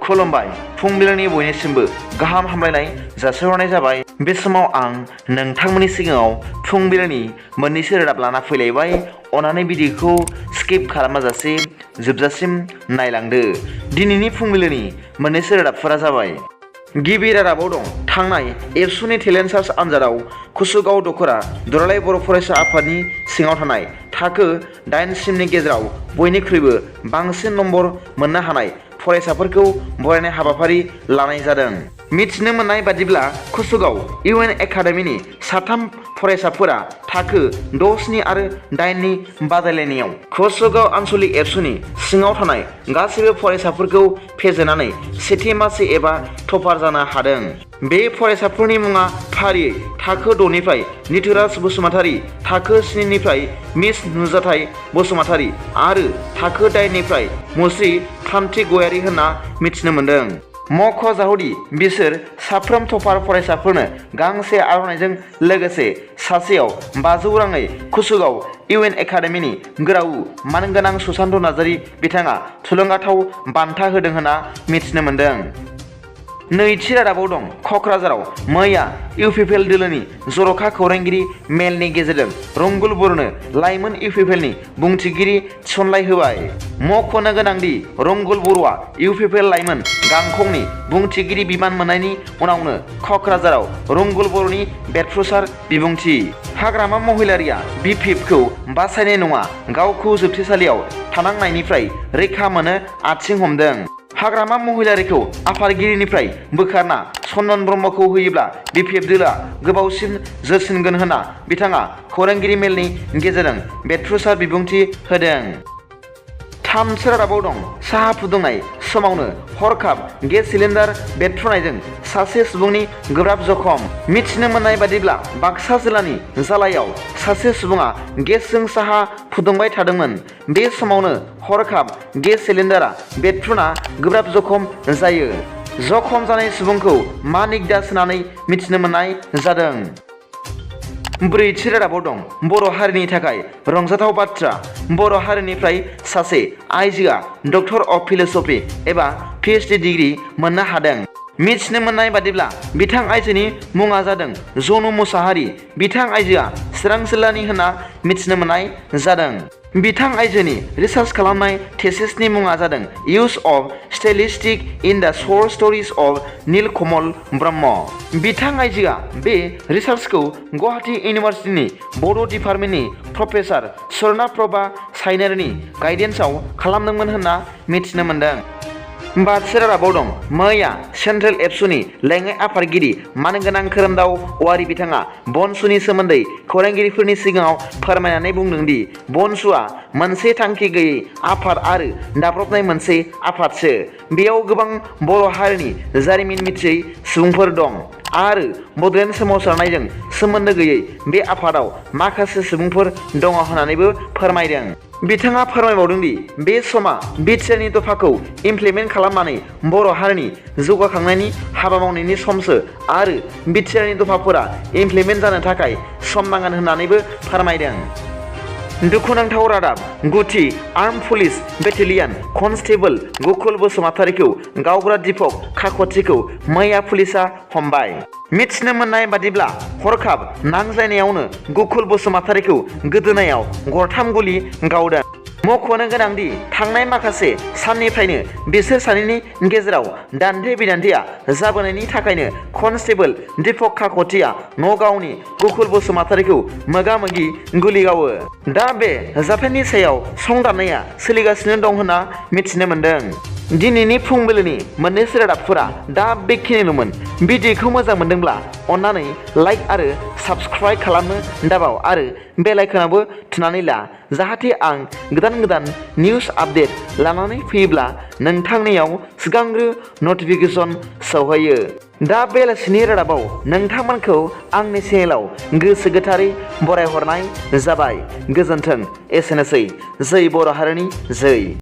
खुलुमबाय फुंबिलिनि बयनिसिमबो गाहाम हामलायनाय जासिहरनाय जाबाय। बे समाव आं नोंथांमोननि सिगाङाव फुंबिलिनि मोननैसो रादाब लाना फैलायबाय। अनानै भिडिअखौ स्किप खालामाजासे जोबजासिम नायलांदो। दिनैनि फुंबिलिनि मोननैसो रादाबफोरा जाबाय। गिबि रादाबाव दं थांनाय एबसुनि टेलेन्ट सार्च आनजादाव कुसुगाव दखरा दुलाराय बर' फरायसा आफादनि सिङाव थानाय थाखो 8 सिमनि गेजेराव बयनिख्रुइबो बांसिन नम्बर मोननो हानाय फरायसाफोरखौ बरायनाय हाबाफारि लानाय जादों। मिथिनो मोननाय बादिब्ला कुसुगाव इउएन एकाडेमिनि 3 फरायसाफोरा थाखो 6, 7 आरो 8 नि बादायलायनायाव कुसुगाव आनसलिक एबसुनि सिङाव थानाय गासैबो फरायसाफोरखौ फेजेननानै सेथि मासि एबा टपार जानो हादों। बे फरायसाफोरनि मुङा फारियै थाखो 6 निफ्राय निथुराज बसुमतारी, थाखो 7 निफ्राय मिस नुजाथाय बसुमतारी आरो थाखो 8 निफ्राय मुस्रि क्रान्ति गयारी होनना मिथिनो मोन्दों। मख'जाथावदि बिसोर साफ्रोम टपार फरायसाफोरनो गांसे आर'नाइजों लोगोसे सासेयाव 500 राङै कुसुगाव इउएन एकाडेमिनि गोराउ मानगोनां सुशान्त नार्जारी बिथाङा थुलुंगाथाव बान्था होदों होनना मिथिनो मोन्दों। नैथि रादाबाव दं क'क्राझाराव मैया इउपिपिएल दोलोनि जर'खा खौरांगिरि मेलनि गेजेरजों रंगुल बर'नो लाइमोन इउपिपिएलनि बुंथिगिरि थिसनलाइ होबाय। मख'नो गोनांदि रंगुल बर'आ इउपिपिएल लाइमोन गांखंनि बुंथिगिरि बिबान मोननायनि उनावनो क'क्राझाराव रंगुल बर'नि बेरफ्रुसार बिबुंथि। हाग्रामा महिलारिया बिपिएफखौ बासायनाय नङा, गावखौ जोबथेसालियाव थानांनायनिफ्राय रैखा मोनो आथिं हमदों। हाग्रामा महिलारिखौ आफादगिरिनिफ्राय बोखारना सनन ब्रह्मखौ होयोब्ला बिपिएफ दोलोआ गोबावसिन जोरसिनगोन होनना बिथाङा खौरांगिरि मेलनि गेजेरजों बेरफ्रुसार बिबुंथि होदों। थामथि रादाबाव दं साहा फुदुंनाय समावनो हरखाब गेस सिलिन्डार बेरफ्रुनायजों सासे सुबुंनि गोब्राब जखम। मिथिनो मोननाय बादिब्ला बाक्सा जिल्लानि जालायाव सासे सुबुङा गेसजों साहा फुदुंबाय थादोंमोन। बे समावनो हरखाब गेस सिलिन्डारा बेरफ्रुना गोब्राब जखम जायो। जखम जानाय सुबुंखौ मानिक दास होननानै मिथिनो मोननाय जादों। ब्रैथि रादाबाव दं बर' हारिनि थाखाय रंजाथाव बाथ्रा। बर' हारिनिफ्राय सासे आइजोआ डक्टर अफ फिल'सफि एबा Ph.D डिग्री मोननो हादों। मिथिनो मोननाय बादिब्ला बिथां आइजोनि मुङा जादों जनु मुसाहारि। बिथां आइजोआ चिरां जिल्लानि होनना मिथिनो मोननाय जादों। बिथां आइजोनि रिसार्च खालामनाय थेसिसनि मुङा जादों use of stylistic in the short stories of Nilkamal Brahma. बिथां आइजोआ बे रिसार्चखौ गुवाहाटी इउनिभार्सिटिनि बड' डिपार्टमेन्टनि प्रफेसार स्वर्नाप्रभा साइनारिनि गाइडेन्सआव खालामदोंमोन होनना मिथिनो मोन्दों। बाथि रादाबाव दं मैया सेन्ट्रेल एबसुनि लेङाइ आफादगिरि मानगोनां खोरोमदाव औवारी बिथाङा बनसुनि सोमोन्दै खौरांगिरिफोरनि सिगाङाव फोरमायनानै बुंदों दि बनसुआ मोनसे थांखि गैयै आफाद आरो दाब्रबनाय मोनसे आफादसो। बेयाव गोबां बर' हारिनि जारिमिन मिथियै सुबुंफोर दं आरो बड'लेण्ड सोमावसारनायजों सोमोन्दो गैयै बे आफादाव माखासे सुबुंफोर दङ होननानैबो फोरमायदों। बिथाङा फोरमायबावदों दि बे समा बिटिआरनि दफाखौ इमप्लिमेन्ट खालामनानै बर' हारिनि जौगाखांनायनि हाबा मावनायनि समसो आरो बिटिआरनि दफाफोरा इमप्लिमेन्ट जानो थाखाय सम नांगोन होननानैबो फोरमायदों। दुखुनांथाव रादाब गुथि arm police battalion constable Gokul बसुमतारीखौ गावग्रा दीपक खाख'थिखौ मैया पुलिसा हमबाय। मिथिनो मोननाय बादिब्ला हरखाब नांज्लायनायावनो गकुल बसुमतारीखौ गोदोनायाव 3 गुलि गावदों। मख'नो गोनांदि थांनाय माखासे साननिफ्रायनो बिसोर सानैनि गेजेराव दान्थे बिदान्थेया जाबोनायनि थाखायनो कनस्टेबल दीपक खाख'थिया गावनि गकुल बसुमतारीखौ मोगा-मोगि गुलि गावो। दा बे जाथायनि सायाव संदाननाया सोलिगासिनो दं होनना मिथिनो मोन्दों। दिनैनि फुंबिलिनि मोननैसो रादाबफोरा दा बेखिनिल'मोन। भिडिअखौ मोजां मोनदोंब्ला अन्नानै लाइक आरो साबस्क्राइब खालामनो दाबाव आरो बेल आइकनावबो थुनानै ला, जाहाथे आं गोदान निउस आपडेट लानानै फैयोब्ला नोंथांनियाव सिगांग्रो नटिफिकेसन सौहैयो। दा बेलासिनि रादाबाव नोंथांमोनखौ आंनि चेनेलाव गोसो गोथारै बरायहरनाय जाबाय। गोजोन्थों। एसेनोसै। जै बर' हारिनि जै।